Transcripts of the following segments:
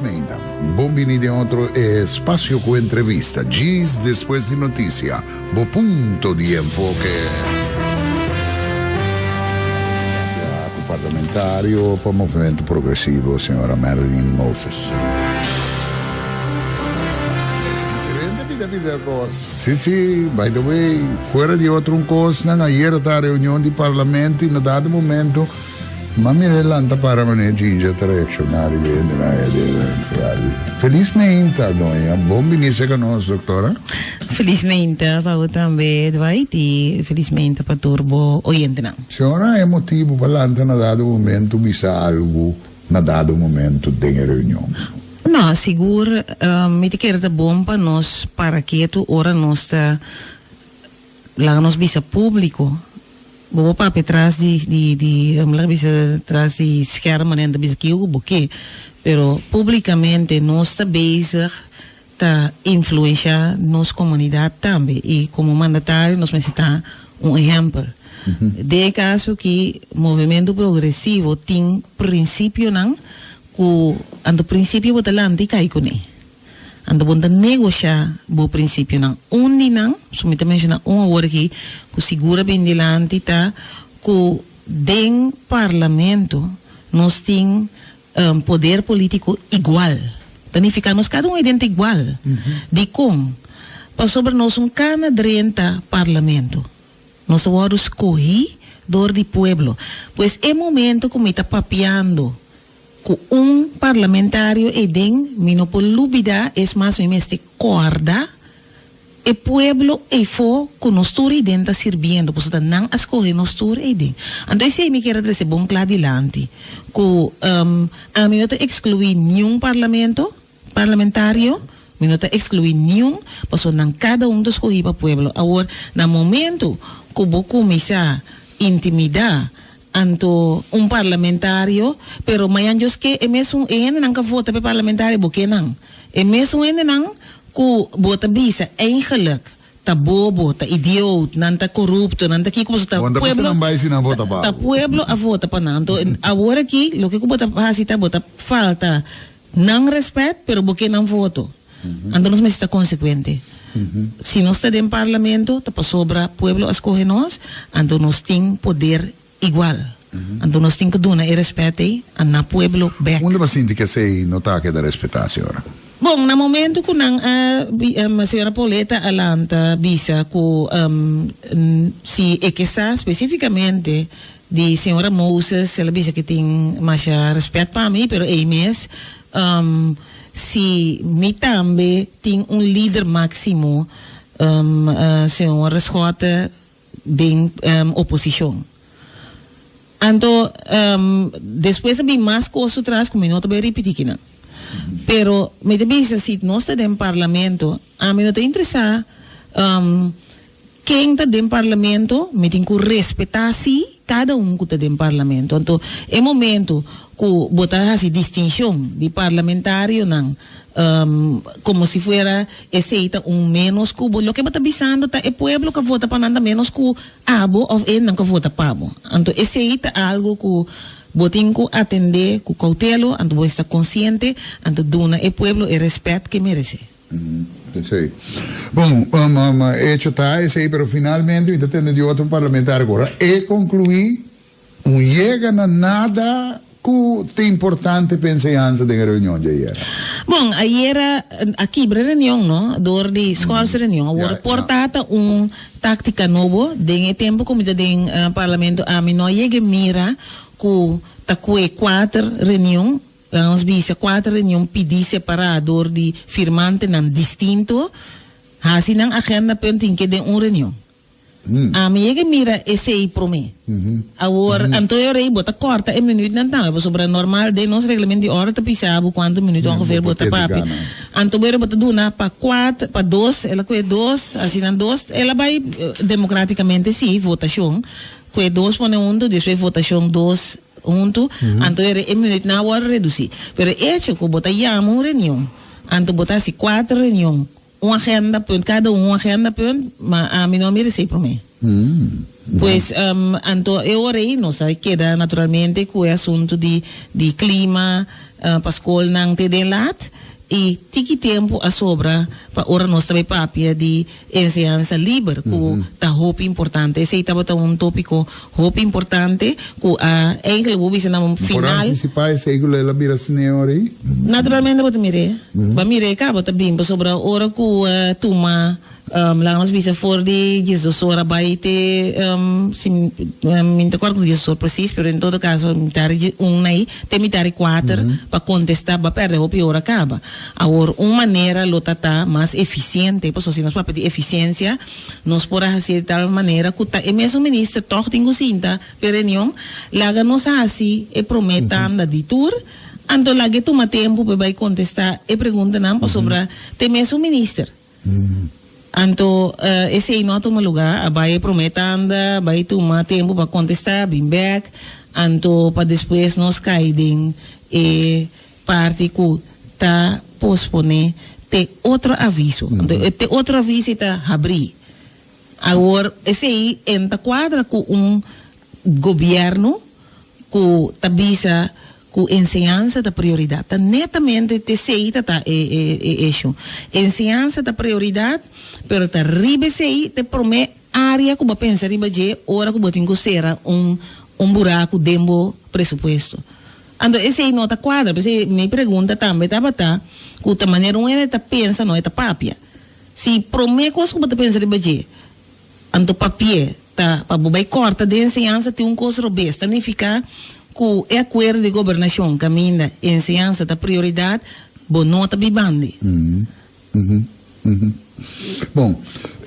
meinta. Bon bini den otro espacio cu entrevista djis despues di noticia, bo punto di enfoke. Papia cu parlamentario pa Movimento Progresivo, señora Marilyn Moses. Diferente bida bida cos. Si si, by the way, fuera di otro un cosnan, ayer ta reunion di parlamento y na dado momento, Ma mira e lanta para manera Ginger ta reacciona riba e hende nan e Feliz meinta doña, bon bini cerca nos doctora. Feliz meinta pa bo tambe Dwight y feliz meinta pa tur bo oyentenan. Señora e motibo pa lanta na dado momento bisa algo na dado momento den e reunion? No, sigur mi ta kere ta bon pa nos para ketu ora nos ta Laga nos bisa públiko. Bo por papia tras di di di laga bisa tras di schermen en ta bisa kiko ku bo ke, pero públikamente nos ta bezig ta influenshá nos komunidat tambe i komo mandatario nos mester ta un ehèmpel. Den e kaso aki Movementu Progresivo tin prinsipionan ku anto prinsipio bo ta lanta i kai kuné. Anto bo no ta negoshá bo prinsipionan. Un di nan, so mi ta menshoná un awor aki, ku sigur a bin dilanti ta ku den parlamento nos tin poder polítiko igual. Ta nifiká nos kada un ei den ta igual. Dikon? Pasobra nos un kana drenta parlamento. Nos a wòrdu skohí dor di pueblo. Pues e momento ku mi ta papiando Ku un parlamentario eyden mi no por lubida, es mas mi mester korda e pueblo eyfo ku nos tur eyden ta sirbiendo, pasobra ta nan a skohe nos tur eyden. Anto esey mi kier a trese bon kla dilanti, ku ami no ta ekskluí niun parlamento, parlamentario, mi no ta ekskluí niun, pasobra nan kada un ta skohí pa pueblo. Awor, na momento ku bo kuminsá intimidá Anto un parlamentario, pero mañan Dios ke e mesun e hendenan ka vota p'e parlamentario bo ke nan. E mesun hendenan ku bo ta bisa eigenlijk ta bobo, ta idioot, nan ta korupto, nan ta kiko pasobra ta Bo no ta bisa pueblo nan bai si nan vota pa ta bo. pueblo a vota pa nan. Anto awor aki loke ku bo ta hasi ta bo ta falta nan respet pero bo ke nan voto. Anto nos mester ta konsekuente. Si nos ta den parlamento ta pasobra pueblo a skohe nos, anto nos tin poder igual. Anto nos tin ku duna e respet ei a na pueblo bek. Unda bo sinti ku esei no ta keda respetá, señora? Bon, na momento ku nan a señora Pauletta a lanta bisa ku si e ke sa spesifikamente di señora Moses, el a bisa ku tin masha respet pa mi, pero ei mes Si mi tambe tin un lider maximo, señor Schotte den oposicion. Anto despues a bin mas cos su tras cu mi no ta bay ripiti kinan. Pero mi ta bisa si nos ta den parlamento, ami no ta interesa Ken ta den parlamento, mi tin ku respetá sí kada un ku ta den parlamento. Anto e momento ku bo ta hasi distinshon di parlamentarionan komo si fuera esei ta un ménos ku bo, loke bo ta bisando ta e pueblo ku a vota pa nan ta ménos ku abo òf e nan ku a vota pa bo. Anto esei ta algu ku bo tin ku atendé ku koutelo, anto bo esta konsiente, anto duna e pueblo e rèspèt ku e meresé. Esei. Bon, hecho ta esei, pero finalmente mi ta tende di otro parlamentario ku ora e konkluí un yega na nada ku ta importante pa enseñansa den e reunion di ayera. Bon, ayera a kibra reunion no, dor di schors reunion. Awor por ta ta un taktika nobo. Den e tempo ku mi ta den parlamento ami no a yega mira ku ta kue kuater reunion. Laga nos bisa kuater reunion pidí separá dor di firmantenan distinto, hasi nan agenda p'e tin ke den un reunion. Ami yega mira esei promé. Awor, anto e ora ei bo ta kòrta e minuutnan tambe, pasobra normal den nos reglamento di orde ta bisa bo kuantu minuut ongeveer bo ta papia. Anto bo ora bo ta duna pa kuater, pa dos, el a kue dos, hasi nan dos, el a bai demokratikamente sí, votashon, kue dos pone huntu, despues votashon dos. Huntu, anto e e minuutnan a wòrdu redusí. Pero e echo ku bo ta yama un reunion, anto bo ta hasi kuater reunion, Un agendapunt, kada un un agendapunt, ma ami no a mira esei promé. Pues, anto e ora ei nos a keda naturalmente ku e asuntu di di klima pa skolnan te den lat i tiki tempu a sobra pa ora nos ta bai papia di enseñansa liber ku ta hopi importante. Esei tabata un topiko hopi importante ku a eigenlijk bo bisa na Por final. antisipá esei ku lo el a bira sne ora ei? Naturalmente bo ta mir'é. Bo a mir'é kaba ta bin pasobra ora ku tuma Laga nos bisa for di diesdos ora bai te si mi no ta acuerdo cu diesdos ora precies pero en todo caso mitar di un ahí te mitar di cuater pa contesta bo a perde hopi ora caba. Awor un manera lo ta ta mas eficiente pasobra si nos papia di eficiencia nos por a haci di tal manera cu ta e mesun minister toch tin cu sinta p'e reunion laga nos haci e prome tanda di tur anto laga e tuma tempo p'e bai contesta e preguntanan pasobra t'e mesun minister. Anto esei no a tuma lugá, a bai e promé tanda, bai tuma tempu pa kontestá, bin bèk, anto pa despues nos kai den e parti ku ta posponé te otro aviso. Anto e te otro aviso ei ta habrí. Awor esei en ta kuadra ku un gobièrnu ku ta bisa ku enseñansa ta prioridat. Ta netamente t'esei ta ta e e issue. Enseñansa ta prioridat, pero ta riba esei ta e promé área ku bo a pensa riba dje ora ku bo tin ku sera un un buraku den bo presupuesto. Anto esei no ta kuadra. P'esei mi pregunta tambe tabata ku ta manera un hende ta pensa no e ta papia. Si promé kos ku bo ta pensa riba dje Anto papié ta pa bo bai kòrta den enseñansa tin un kos robes. Ta nifiká ku e akuerdo di gobernashon kaminda enseñansa ta prioridat, bo no ta bibandi. Bon,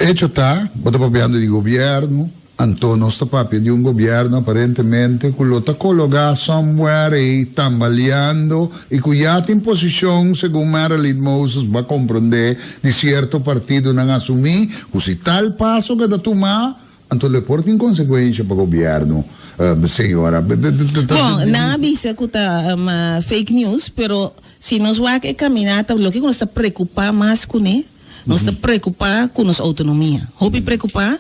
echo ta, bo ta papiando di gobièrnu, anto nos ta papia di un gobièrnu aparentemente ku lo ta kologá somewhere ei tambaleando i ku ya tin posishon, segun Marilyn Moses bo a komprondé, di sierto partidonan asumí ku si tal paso keda tumá, anto lo e por tin konsekuensha pa gobièrnu, señora. Bon, nan a bisa ku ta fake news, pero si nos wak e kaminata, loke ku nos ta preokupá mas kuné, nos ta preokupá ku nos outonomia. Hopi preokupá.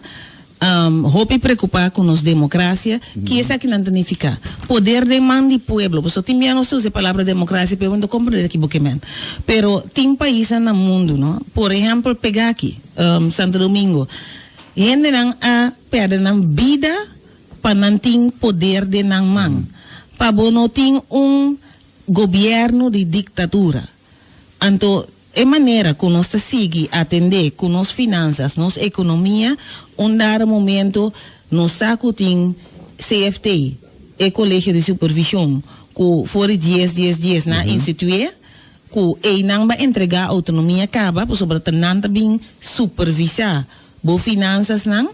Hopi preocupa cu nos democracia, ki esakinan ta nifica? Poder den man di pueblo, pasobra tin bia nos ta usa e palabra democracia pero bo no ta comprende ki bo ke men. Pero tin paisnan na mundo no, por ehempel pega aki, Santo Domingo, hendenan a perde nan bida pa nan tin poder den nan man, pa bo no tin un gobierno di dictadura. Anto e manera ku nos ta sigui atendé ku nos finansas, nos ekonomia, un dado momento nos sa ku tin CFT, e Kolegio di Supervishon, ku for di dies dies dies nan a institué, ku einan ba entregá outonomia kaba pasobra ta nan ta bin supervisá bo finansasnan,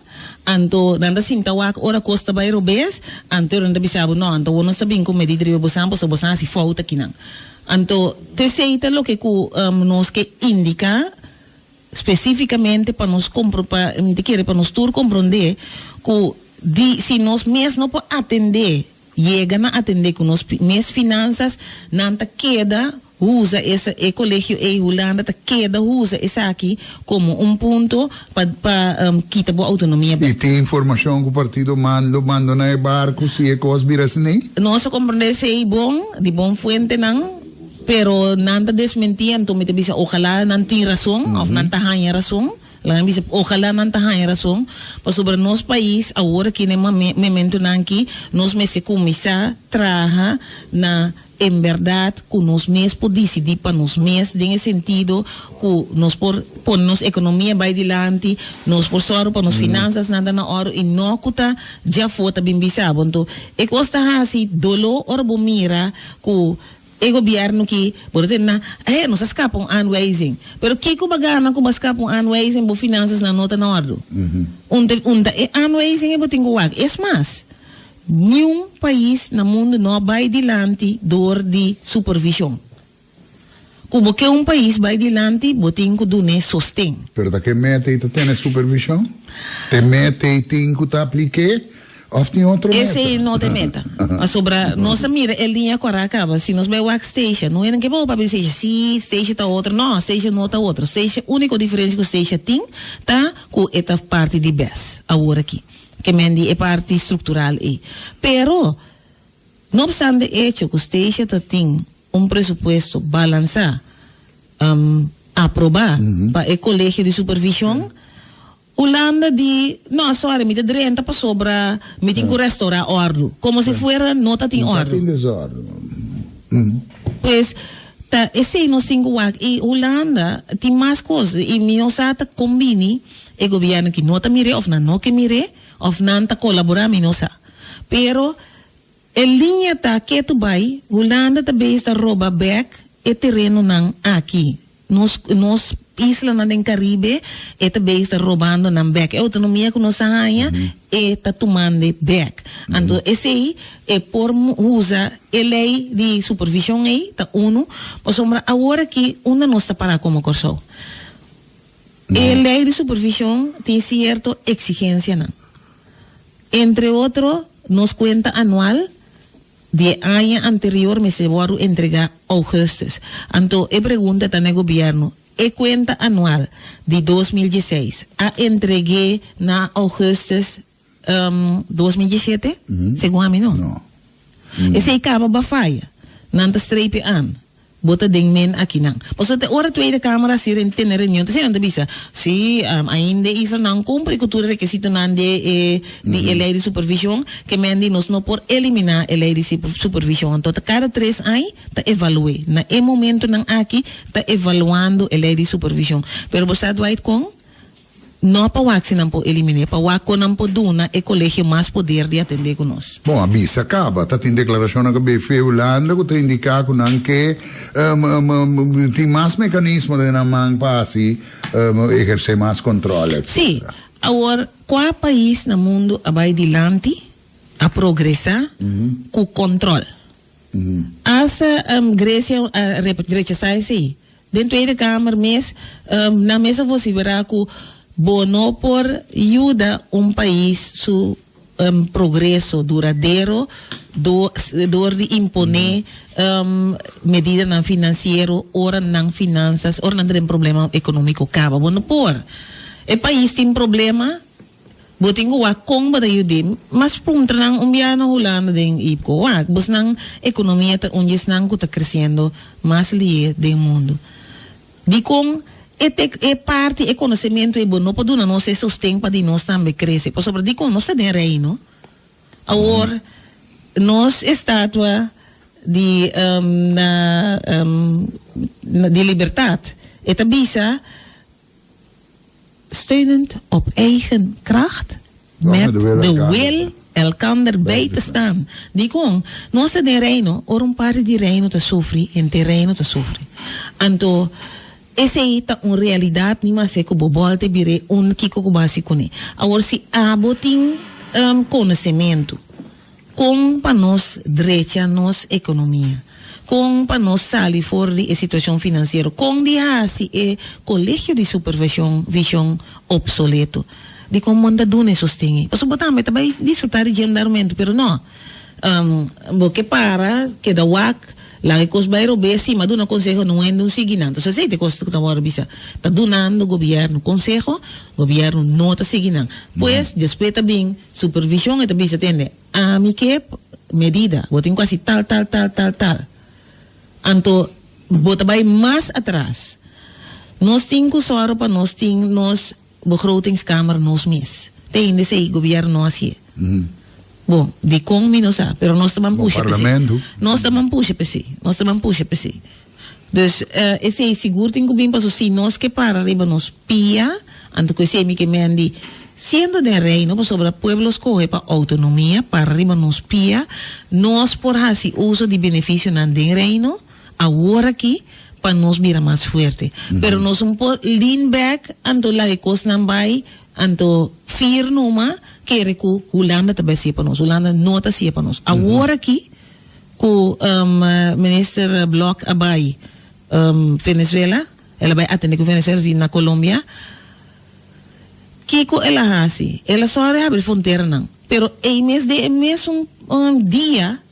anto nan ta sinta wak ora kos ta bai robes, anto nan ta bisa bo no, anto awor nos ta bin ku medida riba bosan pasobra bosan hasi fout akinan. Anto t'esei ta loke ku nos ke indiká spesífikamente pa nos kompro pa mi ta kere pa nos tur komprondé ku di si nos mes no por atendé Yega na atendé ku nos mes finansas, nan ta keda usa esa e kolegio ei Hulanda ta keda usa esaki komo un punto pa pa kita bo outonomia I bèk. tin informashon ku partido man lo bandoná e barku si e kos bira asina? Nos a komprondé esei bon, di bon fuentenan, pero nan ta desmentí, anto mi ta bisa ojalá nan tin rason òf nan ta haña rason. Laga mi bisa, ojalá nan ta haña rason, pasobra nos pais awor aki na e mementonan aki nos mester kuminsá traha na en bèrdat ku nos mes por disidí pa nos mes den e sentido ku nos por pone nos ekonomia bai dilanti, nos por sòru pa nos finansasnan ta na òru i no ku ta djafó ta bin bisa bo. Anto e kos ta hasi doló ora bo mira ku E gobierno ki bo ta tende nan, eh, nos a scapa un aanwijzing. Pero kico bo a gana cu bo a scapa un aanwijzing, bo finanzasnan no ta na ordo. Un ta, un ta e aanwijzing ei bo tin cu wak. Es mas, niun pais na mundo no a bay dilanti door di supervision. Cu bo ke un pais bay dilanti, bo tin cu dun'e sosten. Pero ta ke meta ei ta tene supervision? Te meta ei tin cu ta aplik'é? Of tin otro meta? Esei no ta e meta. Pasobra nos ta mira e liña ku a ra kaba. Si nos bai wak Stacia, no hende ke bo papia di Stacia. Si, Stacia ta otro. No, Stacia no ta otro. Stacia, uniko diferensia ku Stacia tin ta ku e ta parti di bes awor aki. Ke men di e parti struktural ei. Pero, no opstante echo ku Stacia ta tin un presupuesto balansá, aprobá pa e Kolegio di Supervishon, Hulanda di, No, sorry, mi ta drenta pasobra mi tin ku restourá òrdu. Komo si fuera no ta tin No ta òrdu. tin desòrdu. Pues, ta esei nos tin ku wak. I Hulanda tin mas kos. I mi no sa ta kon bini e gobièrnu ki no ta mir'é òf nan no ke mir'é òf nan ta kolaborá, mi no sa. Pero E liña ta ketu bai, Hulanda ta beis ta roba bek e terenonan aki. Nos nos islanan den Caribe e ta beis ta robando nan bek. E autonomia ku nos a haña e ta tumande bek. Anto esei e por usa e lei di supervision ei ta unu, pasobra awor aki unda nos ta para komo Kòrsou? E lei di supervision tin sierto eksigensianan. Entre otro, nos kuenta anual di e aña anterior mester wòrdu entregá ougùstus. Anto e pregunta ta na e gobièrnu, e kuenta anual di 2016 a entreg'é na ougùstus 2017? Segun ami no. Esei kaba ba faya. Nan ta strepe aan. Bo ta den men akinan. Pasobra te ora Tweede Kamer a hasi tene reunion, ta nan ta bisa, si, ainda e islanan kumpli ku tur e rekisitonan di e di e lei di supervishon, ke men di nos no por eliminá e lei di supervishon. Anto ta kada tres aña ta evalu'é. Na e momentonan aki ta evaluando e lei di supervishon. Pero bo sa Dwight kon? No pa wak si nan por eliminé, pa wak kon nan por duna e kolegio mas poder di atendé ku nos. Bon, a bisa kaba. Ta tin deklarashonnan ku BV Hulanda ku ta indiká ku nan ke tin mas mekanismo den nan man pa hasi ehersé mas kòntròl, etsetera. Sí. Awor, kua pais na mundu a bai dilanti, a progresá ku kòntròl? Asta Grecia a rechasá esei. Den Tweede Kamer mes, nan mes a vociferá ku bo no por yuda un pais su progreso duradero dor di imponé medidanan finansiero ora nan finansas, ora nan ta den problema ekonómiko kaba. Bo no por. E pais tin problema. Bo tin ku wak kon bo ta yud'é. Mas puntra nan un biaha na Hulanda den IPCO. Wak, bosnan ekonomia ta un di esnan ku ta kresiendo mas lié den mundu. Dikon e te e parti e konosementu ei bo no por duna nos e sosten pa di nos tambe krese? Pasobra dikon nos ta den Reino. Awor nos estatua di na di libertat e ta bisa. Steunend op eigen kracht met de wil elkander bij te staan. Dikon? Nos ta den Reino, ora un parti di Reino ta sufri, henter Reino ta sufri. Anto, esei ta un realidat ni mase ku bo bòlta e bir'é un kiko ku bo hasi kuné. Awor, si abo tin konosementu Kon pa nos drecha nos ekonomia? Kon pa nos sali for di e situashon finansiero? Kon di hasi e kolegio di supervishon vishon opsoleto? Dikon bo no ta duna e sosten ei? Pasobra bo tambe ta bai disfrutá di dje un dado momento, pero no. Bo ke para, keda wak, laga e kos bai robes, si m'a duna konseho no hende un sigui nan. Entonces esei ta e kos ku ta wòrdu bisa. Ta dunando gobièrnu konseho, gobièrnu no ta sigui nan. Pues despues ta bin. Supervision e ta bisa tende, ami ke medida, bo tin ku hasi tal tal tal tal tal. Anto bo ta bai mas atras. Nos tin ku sòru pa nos tin nos begrotingskamer nos mes. Te hende esei gobierno no hasié. Bon, dikon mi no sa, pero nos ta ban Bon pusha p'esei. parlamento. Nos ta ban pusha p'esei. Nos ta ban pusha p'esei. Dus esei sigur tin ku bin paso si nos ke para riba nos pia, anto ku esei mi ke men di siendo den Reino pasobra pueblo skohe pa outonomia para riba nos pia, nos por hasi uso di benefisionan den Reino awor aki pa nos bira mas fuerte. Pero nos un por lean back anto laga e kosnan bai anto fir numa kere ku Hulanda ta bai hasié pa nos. Hulanda no ta hasié pa nos. Awor aki Ku Minister Blok a bai Venezuela, el a bai atende ku Venezuela via na Colombia. Kiko el a hasi? El a sòru habri fronteranan. Pero ei mes den e mesun dia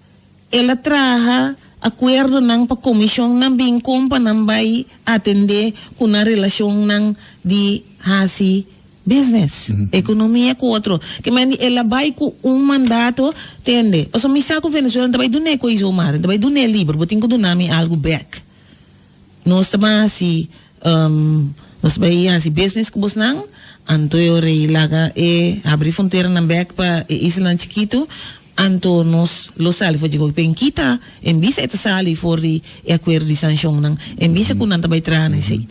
el a traha akuerdonan pa komishonnan bin kon pa nan bai atendé ku nan relashonnan di hasi business, ekonomia ku otro. Ke men di el a bai ku un mandato, tende, pasobra mi sa ku Venezuela no ta bai dun'é ko'i zomaar, no ta bai dun'é liber, bo tin ku duna mi algu bèk. Nos ta ban hasi, nos ta bai hasi business ku bosnan, anto e ora ei laga e habri fronteranan bèk pa e islanan chikitu, anto nos lo sali for dje. Pero en kita, en bisa e ta sali for di e akuerdo di sanshonnan, en bisa ku nan ta bai traha na esei.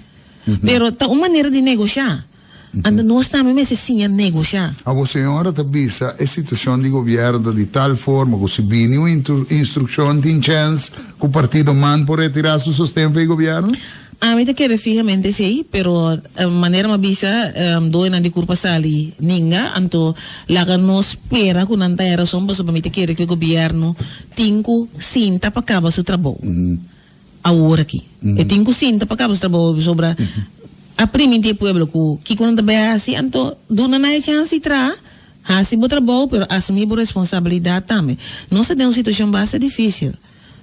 Pero ta un manera di negoshá. Anto nos tambe mester siña negoshá. Awor señora ta bisa e situacion di gobierno ta di tal forma cu si bini un instruccion tin chens cu partido man por retira su sosten fe gobierno? Ami ta kere fihamente esey, pero manera mi a bisa doenan di curpa sali ninga, anto laga nos spera cu nan ta e razon pasobra mi ta kere cu e gobierno tin cu sinta pa caba su trabou. Awor aki. E tin ku sinta pa kaba su trabou pasobra a priminti e pueblo ku kiko nan ta bai hasi anto duna nan e chans di traha, hasi bo trabou pero asumi bo responsabilidat tambe. Nos ta den un situashon basta difisil.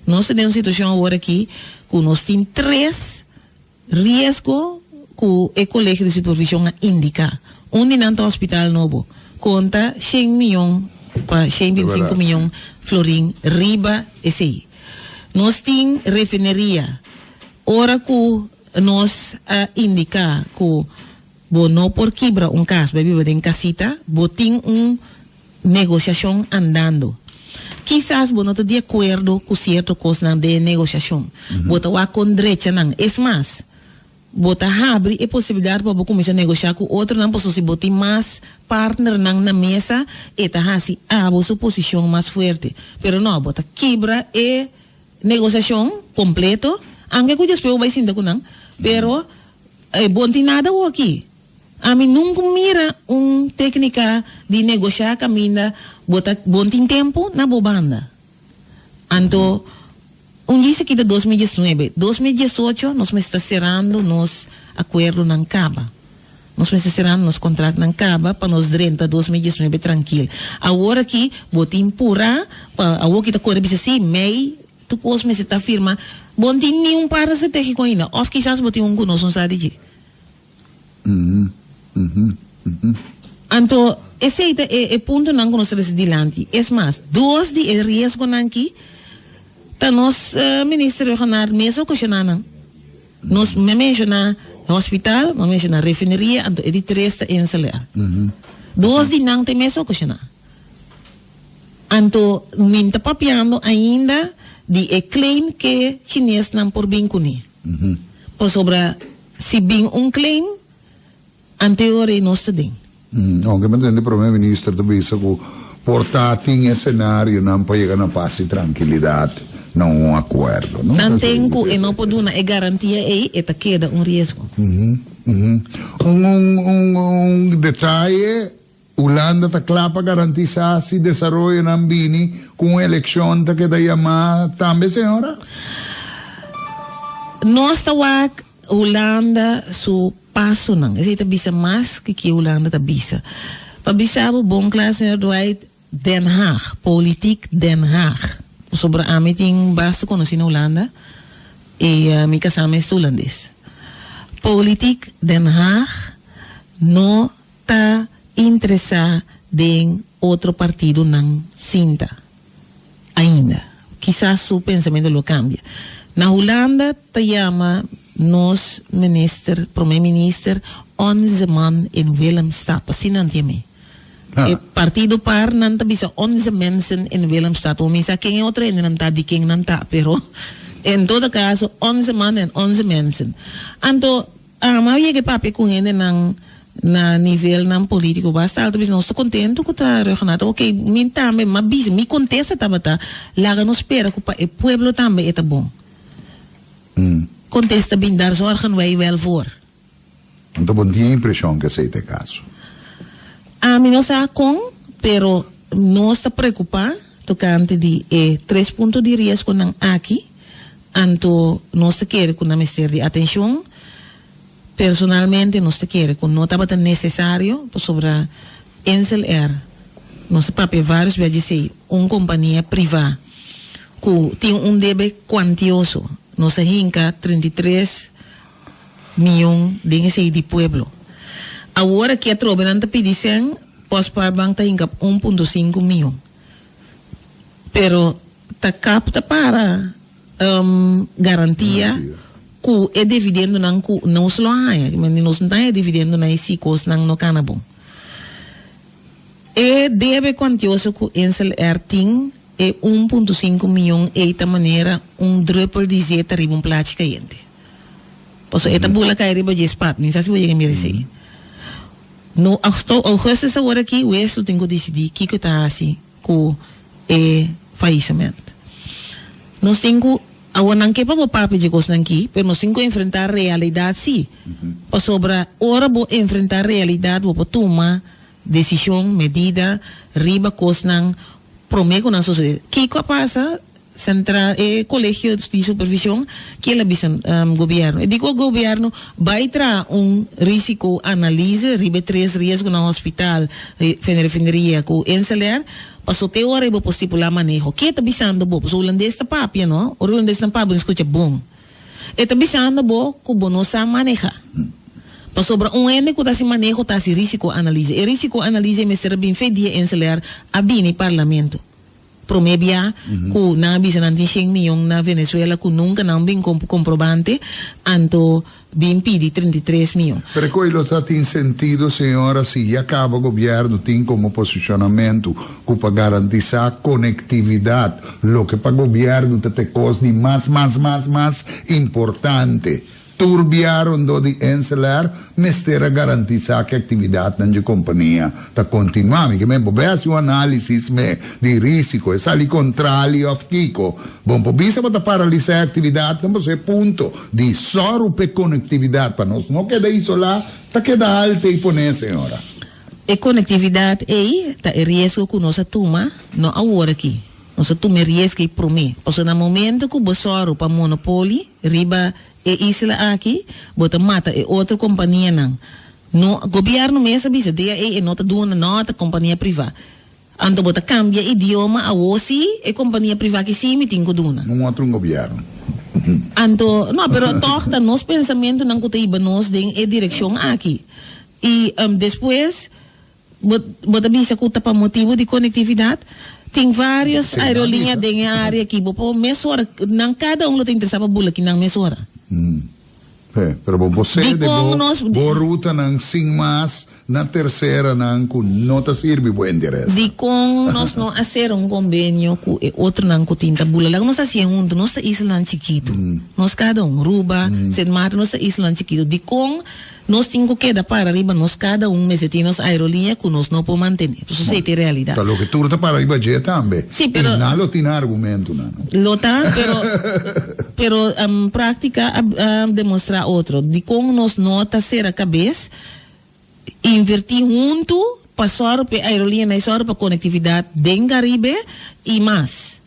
Nos ta den un situashon awor aki ku nos tin tres Riesgo ku e Kolegio di Supervishon a indiká. Un di nan ta hospital nobo, konta shen mion pa shen bintisinku mion florin riba esei. Nos tin refineria. Ora ku nos a indiká ku bo no por kibra un kas bai biba den kasita, bo tin un negosiashon andando. Kisas bo no ta di akuerdo ku sierto kosnan den e negosiashon. Bo ta wak kon drecha nan. Es mas, bo ta habri e posibilidat pa bo kuminsá negoshá ku otronan pasobra si bo tin mas partnernan na mesa e ta hasi abo su posishon mas fuerte. Pero no, bo ta kibra e negosiashon kompleto, anke ku despues bo bai sinta ku nan, pero bo no tin nada awoki. Ami nunca mira un tecnica di negocia caminda bo ta bon tin tempo na bo banda. Anto un djis aki ta 2019, 2018 nos mester ta cerando nos acuerdonan caba. Nos mester cerando nos contractnan caba pa nos drenta 2019 trankil. Awor aki bo tin pura pa awor ki ta core bisa si mei tur cos mester ta firma. Bo no tin ni un partner strategico ainda of kisas bo tin un cu nos no sa di dje. Anto, esei ta e e puntonan ku nos ta trese dilanti. Es mas, dos di e riesgonan ki ta nos Minister Rhuggenaath mes a okashoná nan. Nos, mi a menshoná hospital, mi a menshoná refineria, anto e di tres ta Insel Air. Dos di nan ta e mes a okashoná. Anto, mi ta papiando ainda di e claim ke chinesnan por bin kuné. Pasobra Si bin un claim, anteor ei nos ta den. Aunke mi tende Prome Minister ta bisa ku por ta tin e senarionan pa yega na pas i trankilidat na un akuerdo, no? Tanten ku e no por duna e garantia ei, e ta keda un riesgo. Un un detaye Hulanda ta kla pa garantisá si desaroyonan bini ku un elekshon ta keda yamá tambe, señora? Nos ta wak Hulanda su pasonan. Esei ta bisa mas ki ke Hulanda ta bisa. Pa bisa bo bon kla, señor Dwight, Den Haag, politiek Den Haag. Pasobra ami tin basta konosí na Hulanda i mi kasá mes ta hulandes. Politiek Den Haag no ta interesá den otro partidonan sinta ainda. Kisas su pensamentu lo kambia. Na Hulanda ta yama nos minister, prome minister, onze man in Willemstad. Asina nan tin e. E partido par nan ta bisa onze mensen in Willemstad. Bo misa ken e otro hendenan ta, di ken nan ta, pero en todo caso onze man en onze mensen. Anto Ama a yega e papia ku hendenan na nivelnan polítiko basta alto bisa nos ta kontentu ku ta Rhuggenaath ok mi tambe m'a bisa mi kontesta tabata laga nos spera ku pa e pueblo tambe e ta bon kontesta bin daar zorgen wij wel voor. Anto bo no tin e impreshon ku esei ta e kaso? Ami no sa kon pero nos ta preokupá tokante di e tres punto di riesgonan aki. Anto nos ta kere ku nan mester di atenshon. Personalmente nos ta kere ku no tabata nesesario pasobra Insel Air. Nos a papia vários bia di esei, un kompania privá ku tin un debe kuantioso. Nos a hinka 33 mion den esei di pueblo. Awor aki atrobe nan ta pidi sèn, Postspaarbank ta hinka 1.5 mion. Pero ta kap ta para garantia ku e dividendonan ku nos lo haña. Nos no ta haña dividendonan i si kosnan no kana bon. E debe kuantioso ku Insel Air tin, e 1.5 mion ei ta manera un drùpel di zeta riba un plachi kayente. Pasobra e ta bula kai riba dje spat. Mi sa si bo yega mira esei. No, augustus awor aki wes lo tin ku disidí kiko e ta hasi ku e faisament. Nos tin ku, awor nan ke pa bo papia dje kosnan ki, pero nos tin ku enfrentá realidat sí. Pasobra ora bo enfrentá realidat bo por tuma desishon, medida riba kosnan promé ku nan sosodé. Kiko a pasa? Sentral, e kolegio di supervishon kiel a bisa gobièrnu. E di ku gobièrnu bai traha un risiko analise riba e tres riesgonan hospital, refineria ku Inselair, paso te ora ei bo por stipulá maneho. Ke ta bisando bo? Pasobra hulandes ta papia, no? Ora hulandesnan papia bo ta skucha bon. E ta bisando bo ku bo no sa manehá. Pasobra un hende ku ta hasi maneho ta hasi risiko analise. E risiko analise mester a bin fe dia Inselair a bini parlamento. Promé bia ku nan a bisa nan tin shen miyon na Venezuela ku nunka nan bin komprobante, anto bin pidi 33 miyon. Pero koe lo ta tin sentido, señora, si ya kaba gobièrnu tin komo posishonamentu ku pa garantisá konektividat, loke pa gobièrnu ta te kos di mas mas mas mas importante. Tur bia rondó di Inselair mester a garantisá ku e aktividatnan dje kompania ta kontinuá. Mi ke men por bai hasi un análisis me di rísiko, e sali kontrali òf kiko. Bon por bisa bo ta paralisá e aktividatnan pasobra e punto di sòru p'e konektividat pa nos no keda isolá ta keda alte i poné, señora. E konektividat ei ta e riesgo ku nos a tuma, no awor aki. Nos a tuma e riesgo ei promé, pasobra na momento ku bo sòru pa monopoli riba E isla aki bo ta mata e otro kompanianan. No, gobièrnu mes a bisa dia ei e no ta duna no ta kompania privá. Anto bo ta kambia idioma awo si e kompania privá ki si mi tin ku duna. Un otro un gobièrnu. Anto, no, pero tòg ta nos pensamentunan ku ta hiba nos den e direkshon aki. I despues. Bo bo ta bisa ku ta pa motibu di konektividat? Tin vários aerolínea den e área aki. Bo por mesora, nan kada un lo ta interesá pa bula ki nan mesora. He, pero bo por sede Dikon bo nos. bo rutanan sin mas na terseranan ku no ta sirbi bo interes. Dikon nos no a sera un kombenio ku e otronan ku tin ta bula? Laga nos hasié huntu. Nos ta islanan chikitu. Nos kada un, Ruba, Sint Maarten, nos ta islanan chikitu. Dikon Nos tin cu keda para riba nos cada un mester tin nos aerolinea cu nos no por mantene. Pasobra esey ta e realidad. Ta loke tur ta para riba dje tambe. Sí, pero. Y nan lo tin argumentonan, no? Lo ta, pero, pero practica a demostra otro. Dicon nos no ta cera cabes, inverti hunto pa sòru pa e aerolinea y sòru pa conectividad den Caribe y mas.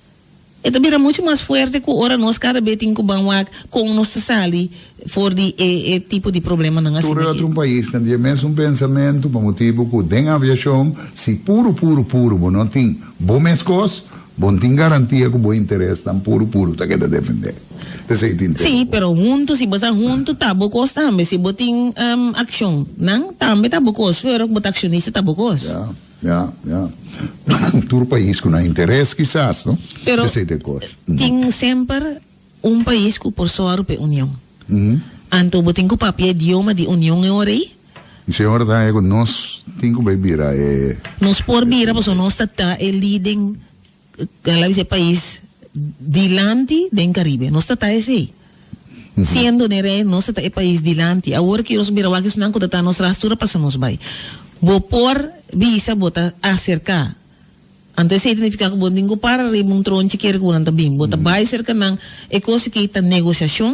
E ta bira muchu mas fuerte ku ora nos kada be tin ku ban wak kon nos ta sali for di e e tipo di problemanan Tur asina e aki. otro paisnan tin e mesun pensamentu pa motibu ku den aviashon si puru puru puru bo no tin bo mes kos, bo no tin garantia ku bo interesnan puru puru ta keda defendé. P'esei tin Sí, tempu. pero huntu si bo ta huntu ta bo kos tambe. Si bo tin akshon nan tambe ta bo kos. Fuera ku bo ta akshonista ta bo kos. Ya. Ya, ya. Tur pais ku nan interes kisas, no? Pero Esei ta e kos. tin semper un pais ku por sòru pa e union. Anto bo tin ku papia idioma di union e ora ei. I señora ta haña ku nos tin ku bai bira e. Nos por bira pasobra nos ta ta e leading, laga bisa e pais dilanti den Caribe. Nos ta ta esei. Siendo den Reino nos ta ta e pais dilanti. Awor ki nos bira wak esnan ku ta ta nos ras tur a pasa nos bai. Bo por bisa bo ta aserká. Anto esei ta nifiká ku bo no tin ku para riba un tronchi kere ku nan ta bin. Bo ta bai serka nan. E kos aki ta negosiashon,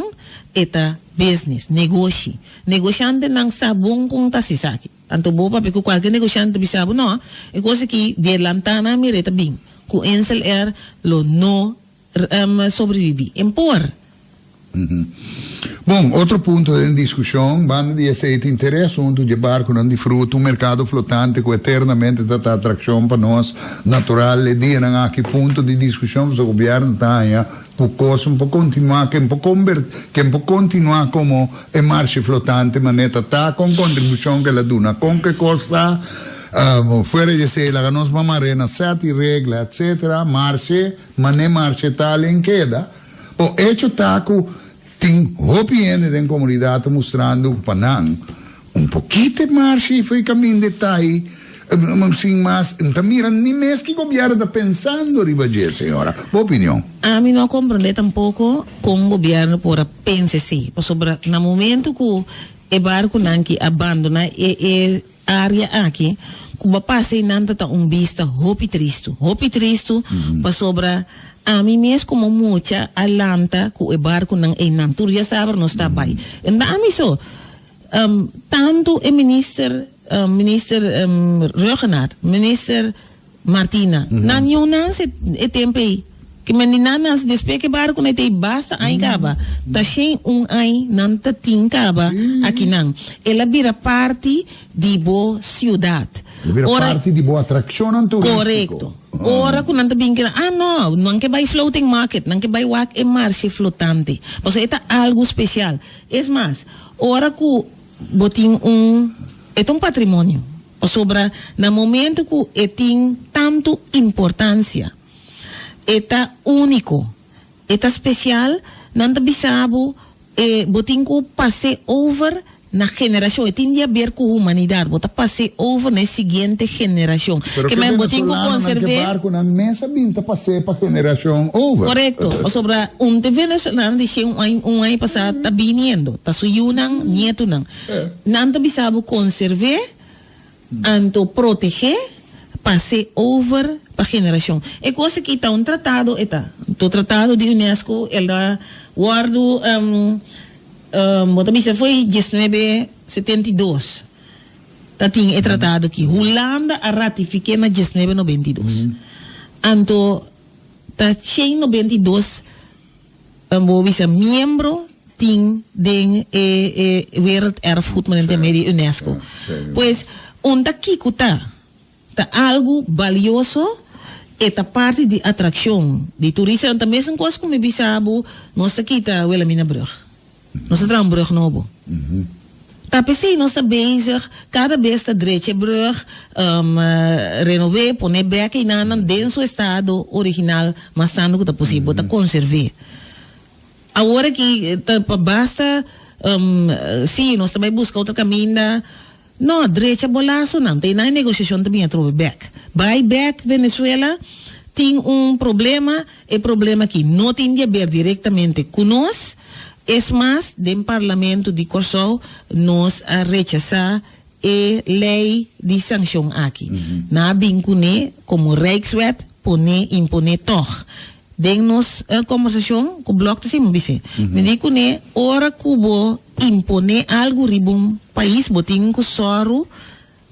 e ta business, negoshi. Negoshantenan sa bon kon ta hasi esaki. Anto bo papia ku kualke negoshante ta bisa bo, no, e kos aki delantá nan mira e ta bin. Ku Insel Air lo no sobreviví. En por. Bon, otro punto den diskushon, banda di esei tin tere asuntu dje barkunan di fruta, un merkado flotante ku eternamente ta ta atrakshon pa nos natural. E dianan aki punto di diskushon pasobra gobièrnu ta haña ku kos un por kontinuá, ken por konbert, ken por kontinuá komo e marshe flotante manera ta ta, kon kontribushon ku el a duna, kon ku e kos ta. Fuera di esei laga nos ban mar'é na sèt i regla etsetera, marshe manera marshe ta alen keda. Bo echo ta ku tin hopi hende den komunidat ta mustrando ku pa nan un pokito e marsha i fo'i kaminda e ta ei sin mas. N ta mira ni mes ki gobièrnu ta pensando riba dje, señora. Bo opinion? Ami no a komprondé tampoko kon gobièrnu por a pensa esei, pasobra na momento ku e barkunan ki a bandoná e e Area aki ku bo pasa einan ta ta un bista hopi tristu, hopi tristu pasobra ami mes komo mucha a lanta ku e barkunan einan tur dia sabra nos ta bai. Enta ami so, tantu e minister minister Rhuggenaath, minister Martina, nan niun nanse e tempu ei. Ke men di nan nanse despues ke barku nan tei basta añ kaba. Ta shen un añ nan ta tin kaba akinan. El a bira parti di bo siudat. El a bira parti di bo atrakshonnan turístiko. Korekto. Ora ku nan ta bin keda, ah no, nan ke bai floating market, nan ke bai wak e marshe flotante. Pasobra e ta algu spesial. Es mas, ora ku bo tin un, e ta un patrimonio. Pasobra na momento ku e tin tantu importansia, e ta úniko, e ta spesial, nan ta bisa bo e bo tin ku pas'é over na generashon. E tin di haber ku humanidat. Bo ta pas'é over na e siguiente generashon. Pero Ke ke men bo tin ku venezolanonan ke konserv'é. barkunan mes a bin ta pas'é pa generashon over. Korekto. Pasobra un te venezolano di shen un aña un aña pasá ta biniendo. Ta su yunan, nietunan. Nan ta bisa bo konserv'é. Anto protegé, pas'é over pa generashon. E kos aki ta un tratado e ta. Anto tratado di UNESCO el a wòrdu bo ta bisa foi diesnuebe 72 ta tin e tratado aki. Hulanda a ratifik'é na diesnuebe 92. Anto ta shen 92. Bo bisa miembro tin den e e Werelderfgoed manera ta yama di UNESCO. Pues un ta kico ta? Ta algo balioso, e ta parti di atraccion di turistanan. Ta mesun cos cu mi bisa bo nos ta kita Wilhelminabrug. Nos ta traha un brug nobo. Ta p'esei nos ta bezig kada bes ta drecha e brug, renob'é, pon'é bèk einanan den su estado original mas tantu ku ta posibel. Bo ta konserv'é. Awor aki ta pa basta, sí, nos ta bai buska otro kaminda. No, drecha bo lasonan. Ta einan e negosiashon ta bin atrobe bèk. Bai bèk Venezuela tin un problema, e problema aki no tin di haber direktamente ku nos. Es mas, den Parlamento di Kòrsou nos a rechasá e lei di sankshon aki. Nan a bin kuné komo Rijkswet poné, imponé tòg. Den nos kombersashon ku Blok ta siña mi bis'é. Mi di kuné ora ku bo imponé algu riba un pais bo tin ku sòru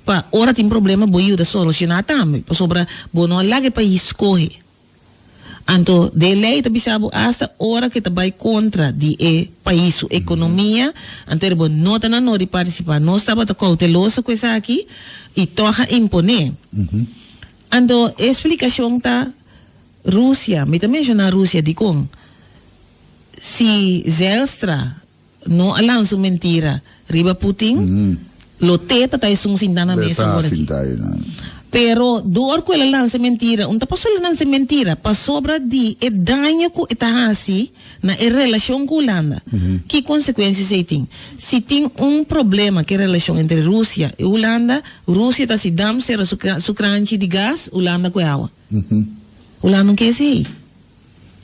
pa ora tin problema bo yuda solushoná tambe pasobra bo no a laga e pais skohe. Anto den lei ta bisa bo asta ora ke ta bai kontra di e pais su ekonomia anto bo no ta na no di partisipá. Nos tabata kouteloso ku esaki i tòg a imponé. Anto e splikashon ta. Rusia, mi ta menshoná Rusia dikon? Si Zijlstra no a lansa un mentira riba Putin, lo te ta ta esun sintá na mesa awor aki. Pero dor ku el a lansa e mentira, un ta paso el a lansa e mentira? Pasobra di e daño ku e ta hasi na e relashon ku Hulanda. Ki konsekuensia esei tin? Si tin un problema ku e relashon entre Rusia i Hulanda, Rusia ta hasi dam sera su kranchi di gas, Hulanda ku e awa. Hulanda no ke esei.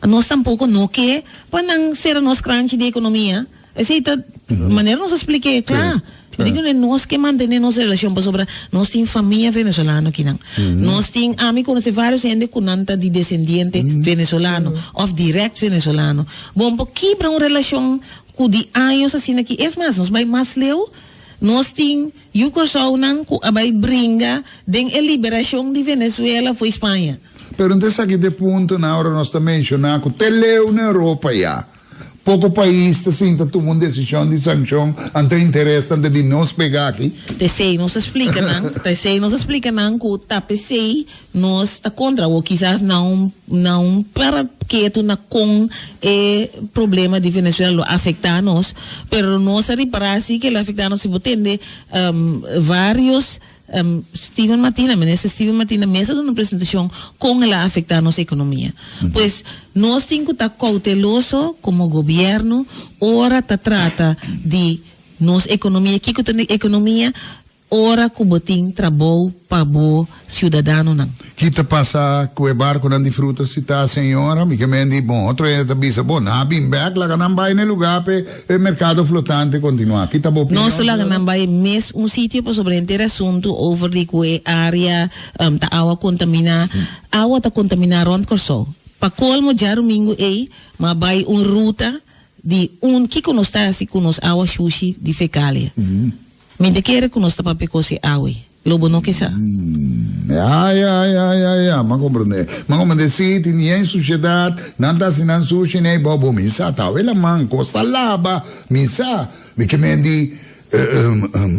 Nos tampoko no ke pa nan sera nos kranchi di ekonomia. Esei ta manera nos a splik'é kla. Mi di ku nos ke mantené nos relashon pasobra nos tin famia venezolano akinan. Nos tin, ami konosé vários hende ku nan ta di desendiente venezolano òf dirèkt venezolano. Bon por kibra un relashon ku di años asina aki. Es mas, nos bai mas leu, nos tin. Yu Kòrsounan ku a bai bringa den e liberashon di Venezuela fo'i Spaña. Pero n'ta esaki t'e punto na ora nos ta menshoná ku te leu na Europa ya. Poko pais ta sinta tuma un desishon di sankshon anto interesnan ta di nos pega aki. T'esei nos a splika nan, t'esei nos a splika nan ku ta p'esei nos ta kontra awor kisas na un na un para ketu na kon e problema di Venezuela lo afektá nos, pero nos a ripará si ke lo afektá nos si bo tende varios Steven Martina, Minister Steven Martina mes a duna un presentacion con el a afecta nos economia. Pues nos tin cu ta cauteloso como gobierno ora ta trata di nos economia. Kico ta economia? Ora cu bo tin trabou pa bo ciudadanonan. Ki ta pasa cu e barconan di fruta si ta señora? Mi ke men di bon otro hende ta bisa bo nan a bin bek laga nan bay na e lugar p'e e mercado flotante continua. Ki ta bo opinion Nos laga señora? nan bay mes un sitio pasobra henter asuntu over di cu e area ta awa contamina. Awa ta contamina rond Corsou. Pa colmo djarumingu ey ma bay un ruta di un kico nos ta haci cu nos awa shushi di fecalia. Mi ta kere cu nos ta papia cos e awe. Lo bo no ke sa. Ya, ya, ya, ya, ya, m'a komprendé. M'a komprendé, sí, tin yen sushedat, nan ta hasi nan sushi nei bou bo. Mi sa, ta awe laman, kos ta laba, mi sa. Mi ke men di,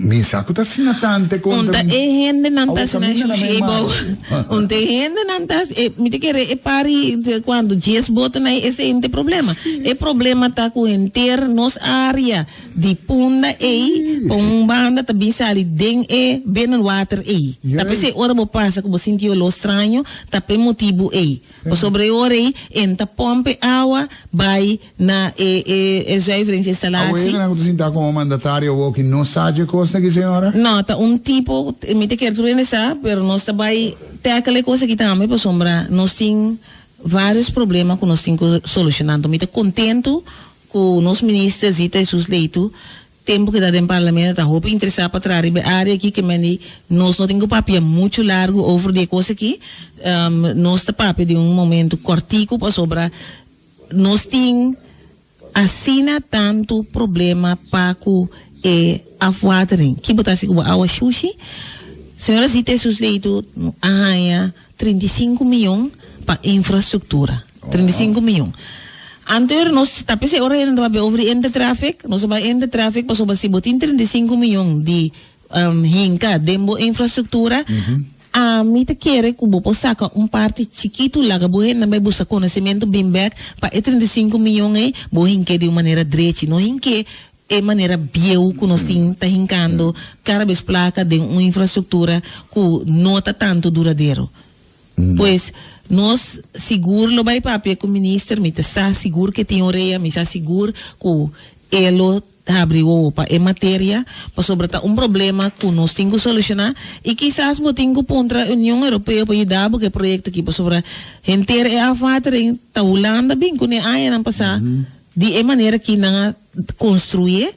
mi sa ku ta asina tante kontra Un ta e hendenan ta Awe hasi nan kaminda na shushi mei ei bou. mar. Un ta e hendenan ta hasi, mi ta kere e pari kuantu dies botonan ei, esei no ta e problema. E problema ta ku henter nos área. Di punda ei pa un banda ta bin sali den e binnenwater ei. Ta p'esei ora bo pasa ku bo sinti oló straño, ta p'e motibu ei. Pasobra e ora ei en ta pòmp e awa bai na e e e zuiveringsinstallatie. Awe nan ku ta sinta komo mandatario awor ki no sa dje kosnan aki señora? No, ta un tipo, mi ta kere tur hende sa, pero nos ta bai tackle e kos aki tambe pasobra nos tin varios problema ku nos tin ku solushona. Anto mi ta kontentu Ku nos minister Zita Jesus Leito tempu ku e ta den parlamento ta hopi interesá pa traha riba e área aki ke men di nos no tin ku papia muchu largu over di e kos aki. Nos ta papia di un momentu kòrtiku pasobra nos tin asina tantu problema pa ku e afwatering. Ki bo ta hasi ku bo awa shushi? Señora Zita Jesus Leito a haña 35 miyon pa infrastruktura. 35 miyon. Anterior nos ta p'esei ora hende ta papia over di ente traffic, nos a bai ente traffic pasobra si bo tin 35 miyon di hinka den bo infrastruktura, ami ta kere ku bo por saka un parti chikitu laga bo hendenan bai buska konosementu bin bèk pa e 35 miyon ei bo hink'é di un manera drechi, no hink'é e manera bieu ku nos tin ta hinkando kada bes plaka den un infrastruktura ku no ta tantu duradero. Pues, nos sigur lo bai papia ku minister, mi ta sa sigur ke tin orea, mi sa sigur ku e lo habri wowo pa e materia, pasobra ta un problema ku nos tin ku solushoná i kisas bo tin ku puntra Union Europeo pa yuda bo ku e proyekto aki, pasobra henter e afwatering ta Hulanda bin kuné añanan pasá di e manera ki nan a konstruyé,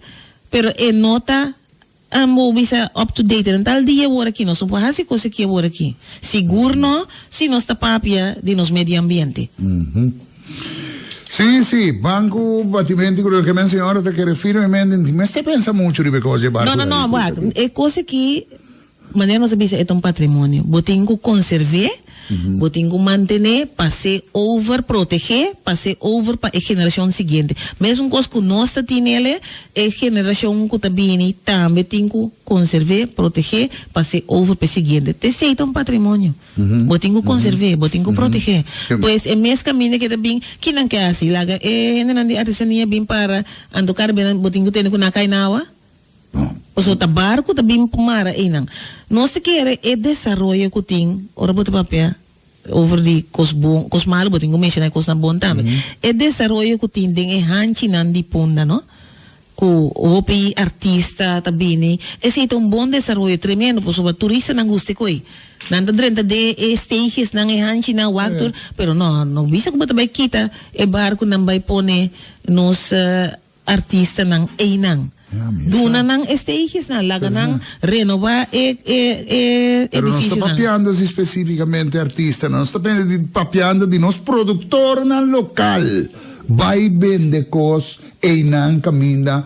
pero e no ta bo bisa up to date den tal dia awor aki nos no por hasi kos aki awor aki. Sigur no si nos ta papia di nos medio ambiente. Sí, sí, ban ku batimento ku loke men señora ta kere firmemente, mester pensa muchu riba e kos di e barku. No, no, no, wak, e kos aki Manera nos a bisa e ta un patrimonio. Bo tin ku konserv'é, bo tin ku mantené, pas'é over, protegé, pas'é over pa e generashon siguiente. Mesun kos ku nos ta tinel'e, e generashon ku ta bini tambe tin ku konserv'é, protegé, pas'é over pa e siguiente. T'esei ta un patrimonio. Bo tin ku konserv'é, bo tin ku protegé. Pues e mes kaminda ke ta bin, ki nan ke hasi? Laga e hendenan di artesania bin para, anto kada bes nan bo tin ku tende ku nan a kai na awa? Pasobra ta barku ta bin mara einan. Nos ta kere e desaroyo ku tin, ora bo ta papia over di kos bon, kos malu, bo tin ku menshoná e kosnan bon tambe. E desaroyo ku tin den e hanchinan di Punda, no? Ku hopi artista ta bini. Esei ta un bon desaroyo tremendo pasobra turistanan gusta e koe. Nan ta drenta den e steegjesnan, e hanchinan, wak tur. Pero no, no bisa ku bo ta bai kita e barkunan bai pone nos artistanan einan. Duna nan e stagesnan, laga nan renobá e e e Pero nos ta edificionan. papiando si spesífikamente artistanan, nos ta papiando di nos produktornan lokal. Bai bende kos einan kaminda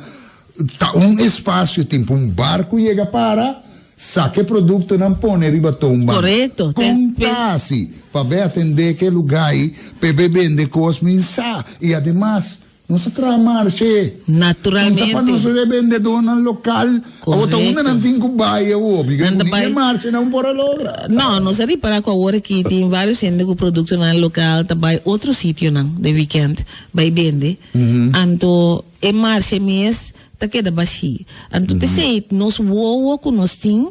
ta un espasio tin pa un barku yega para, saka e produktonan pone riba toonbank. Korekto. Kon ta hasi pa bai atendé ke lugá ei pa e bai bende kos? Mi sa. I ademas. Nos a traha marshe. Naturalmente. No ta pa nos rebendedónan lokal. Awor ta unda nan tin ku bai awor? Porque ku ni e marshe nan por a logra. No, nos a ripará ku awor aki tin vários hende ku produktonan lokal ta bai otro sitionan den wikènt bai bende. Anto e marshe mes ta keda bashí. Anto t'esei nos wowo ku nos tin.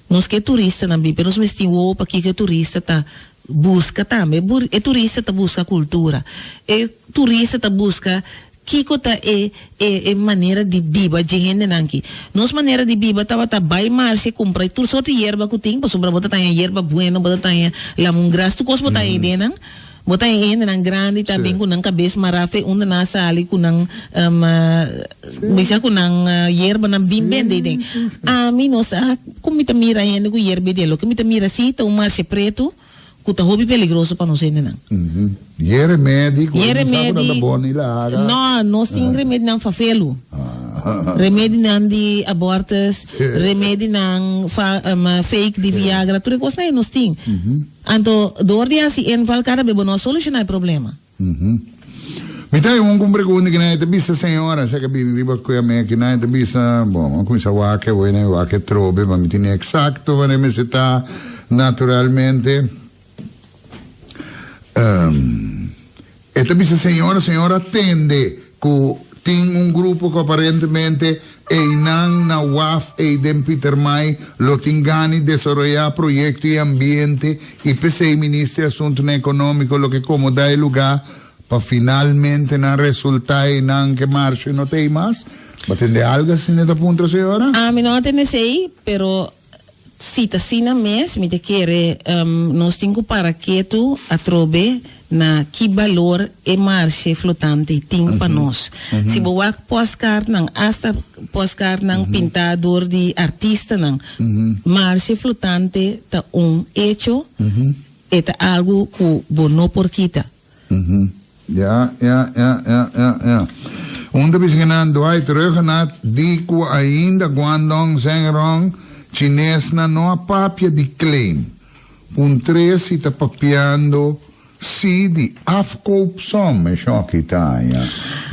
Nos ke turistanan bin, pero nos mester tin wowo pa kiko e turista ta buska tambe. E turista ta buska kultura. E turista ta buska kiko ta e e e manera di biba dje hendenan aki. Nos manera di biba tabata bai marshe kumpra tur sorti yerba ku tin, pasobra bo ta taña yerba bueno, bo ta taña lamungras, tur kos bo taña eidenan. Bo ta e hendenan grandi ta bin ku nan kabes mará fe unda nan a sali ku nan bisa ku nan yerbanan bin bende den. Ami no sa ku mi ta mira hende ku yerba den. Loke mi ta mira si ta un marshe pretu ku ta hopi peligroso pa nos hendenan. Ye remedi ku e no sa ku nan ta bon ni laga. No, nos tin remedinan fafelu. Remedinan di abortus, remedinan fake di viagra, tur e kosnan ei nos tin. Anto, door di hasi inval kada be bo no a solushoná e problema. Mi ta un ku un pregunta ki nan e ta bisa señora, sa ke bini riba ku ame ki nan e ta bisa, bon, a kuminsá wak e wena e wak e trobe, ma mi tene eksakto wanneer mester ta naturalmente. E ta bisa señora, señora tende ku tin un grupo ku aparentemente einan na waf ei den Pietermaai lo tin gana di desaroyá proyekto i ambiente i p'esei Minister di Asuntunan Ekonómiko lo ke komodá e lugá pa finalmente nan resultá einan ke marshe no ta ei mas. Bo a tende algu asina ta puntra señora? Ami no a tende esei, pero Si ta asina mes, mi ta kere nos tin ku para ketu atrobe na ki balor e marshe flotante tin pa nos. Si bo wak postkaartnan, asta postkaartnan pintá dor di artistanan, marshe flotante ta un echo, e ta algu ku bo no por kita. Ja, ja, ja, ja, ja, ja. Un ta bisa nan Dwight Ruggenaath di ku ainda Guangdong Zhengrong Chinesnan no a papia di claim. Puntr'é si ta papiando si di afkoopsom, e shoki ta haña.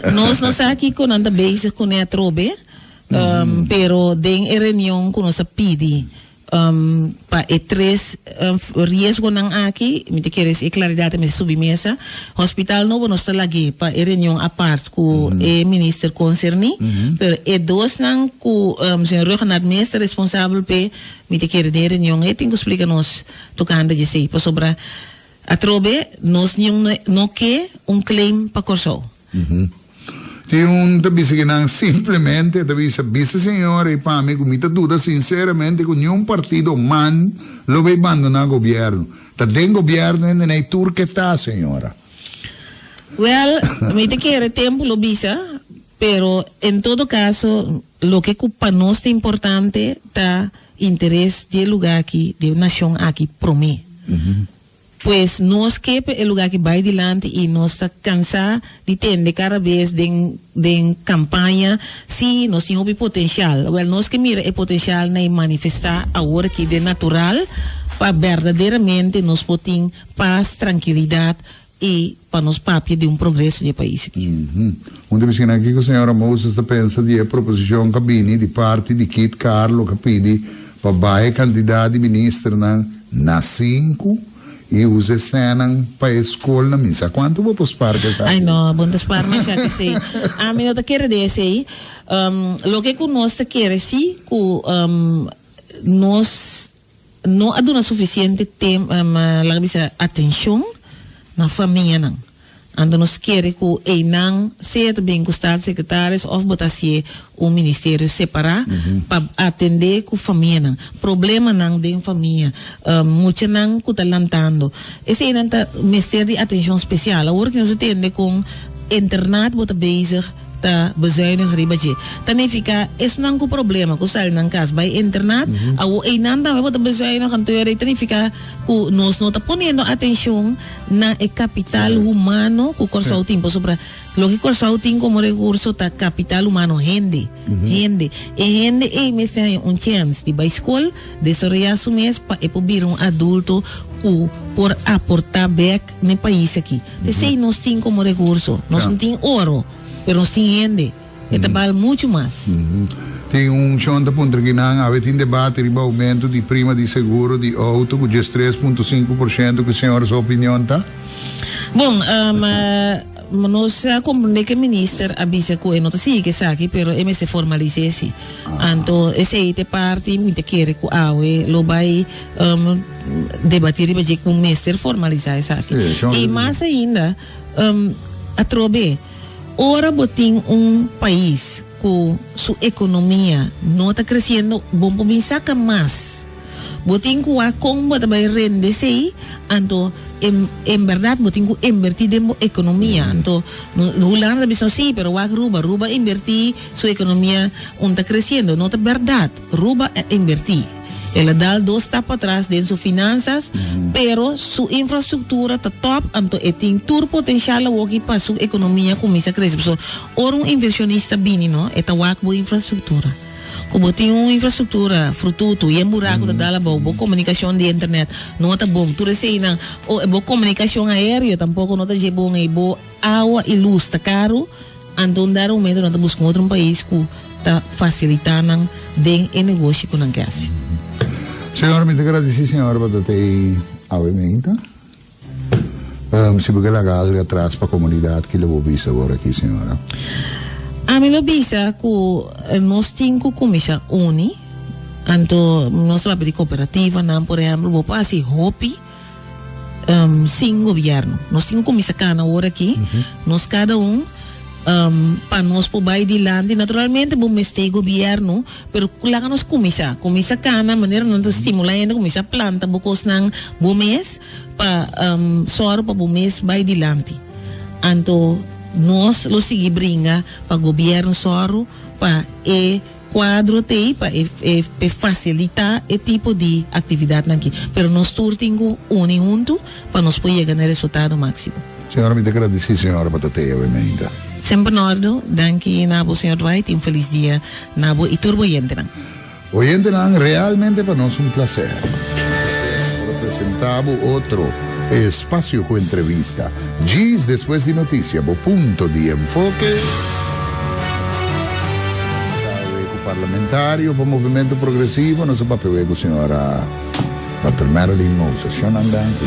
Nos no sa kiko nan ta bezig kuné atrobe, pero den e reunion ku nos a pidi Pa e tres riesgonan aki, mi ta kere si e klaridat a mester subi mesa. Hospital nobo nos ta lag'é pa e reunion apart ku e minister konserní, pero e dosnan ku señor Ruggenaath mes ta responsabel p'e, mi ta kere den e reunion e tin ku splika nos tokante djesei, pasobra atrobe nos niun no ke un claim pa Kòrsou. Tin un ta bisa ki nan simplemente ta bisa, Bisa señor ei pa mi ku mi ta duda sinceramente ku niun partido man lo bay bandona gobierno. Ta den gobierno hende nei tur ke ta, señora. Wel, mi ta kere tempo lo bisa, pero en todo caso loke ku pa nos ta importante ta interes di e lugar aki, di e nacion aki prome. Pues nos ke pa e lugá aki bai dilanti i nos ta kansá di tende kada bes den den kampaña, sí, nos tin hopi potensial. Wèl, nos ke mira e potensial na e manifestá awor aki den natural pa berdaderamente nos por tin pas, trankilidat i pa nos papia di un progreso di e pais aki. Un ta bisa nan kiko señora Moses ta pensa di e proposishon ku a bini di parti di Kit Carlo ku a pidi pa baha e kantidat di ministernan na sinku i usa e sènnan pa e skolnan. Mi sa kuantu bo por spar ku esaki. Ai no, bo no ta spar masha ku esei. Ami no ta kere den esei. Loke ku nos ta kere si ku nos no a duna sufisiente tem, laga bisa atenshon na famianan. Anto nos kere ku einan sea ta bin ku staatssecretaris òf bo ta hasié un ministerio separá pa atendé ku famianan, problemanan den famia, muchanan ku ta lantando. Eseinan ta mester di atenshon spesial. Awor ku nos a tende kon internat bo ta bezig ta bezuinig riba dje. Ta nifiká esnan ku problema ku sali nan kas bai internat, awor einan tambe bo ta bezuinig anto yora ta nifiká ku nos no ta poniendo atenshon na e kapital humano ku Kòrsou tin pasobra loke Kòrsou tin komo rekurso ta kapital humano, hende, hende. E hende ei mester haña un chèns di bai skol, desaroyá su mes pa e por bira un adulto ku por aportá bèk. n'e pais aki. T'esei nos tin komo rekurso. Nos no tin oro. Pero nos tin hende. E ta bal muchu mas. Tin un shon ta puntra kinan awe tin debate riba aumento di prima di seguro di auto ku 13.5% ku señora su opinion ta? Bon, nos a comprende ku e minister a bisa ku e no ta sigui ku esaki pero e mester formalis'é si. Anto esei ta e parti mi ta kere ku awe lo bai debati riba dje ku mester formalisa esaki. I mas ainda atrobe. Ora bo tin un pais ku su ekonomia no ta kresiendo, bo por bin saka mas. Bo tin ku wak kon bo ta bai rende esei, anto en en bèrdat bo tin ku inbertí den bo ekonomia. Anto Hulanda ta bisa si, pero wak Ruba, Ruba a inbertí su ekonomia un ta kresiendo. No ta bèrdat, Ruba a inbertí. El a dal dos stap patras den su finansas, pero su infrastructura ta top, anto e tin tur potencial awoki pa su economia cuminsa crece. Pasobra ora un inversionista bini no, e ta wak bo infrastructura. Cu bo tin un infrastructura frututu y e buraco ta dal abou, bo comunicacion di internet no ta bon, tur eseinan, o bo comunicacion aereo tampoco no ta dje bon ey, bo awa y luz ta caro. Anto un dado momento nan ta buska un otro pais ku ta fasilitá nan den e negoshi ku nan ke hasi. Señor, mi ta gradisí señor pa ta tei awe meinta. Si bo ke laga algu atras pa komunidat, ki lo bo bisa awor aki, señora? Ami lo bisa ku nos tin ku kuminsá uni. Anto nos ta papia di kooperativanan, por ehèmpel, bo por hasi hopi. sin gobierno. Nos tin cu cuminsa cana awor aki, nos cada un pa nos por bay dilanti. Naturalmente bo mester gobierno, pero laga nos cuminsa, cuminsa cana manera nan ta stimula hende cuminsa planta bo cosnan bo mes pa sòru pa bo mes bay dilanti. Anto nos lo sigui bringa pa gobierno sòru pa e Cuadro t'ey pa e e facilita e tipo di actividadnan aki. Pero nos tur tin cu uni hunto pa nos por yega na e resultado maximo. Señora mi ta gradici señora pa ta tey awe meinta. Semper na ordo, danki na bo señor Dwight y un feliz dia na bo y tur bo oyentenan. Oyentenan, realmente pa nos un placer. Un placer por a presenta bo otro espacio cu entrevista. Djis despues di noticia, bo punto di enfoke. Sabe cu parlamentario pa Movimento Progresivo nos a papia cu señora Dòkter Marilyn Moses. Shonan danki.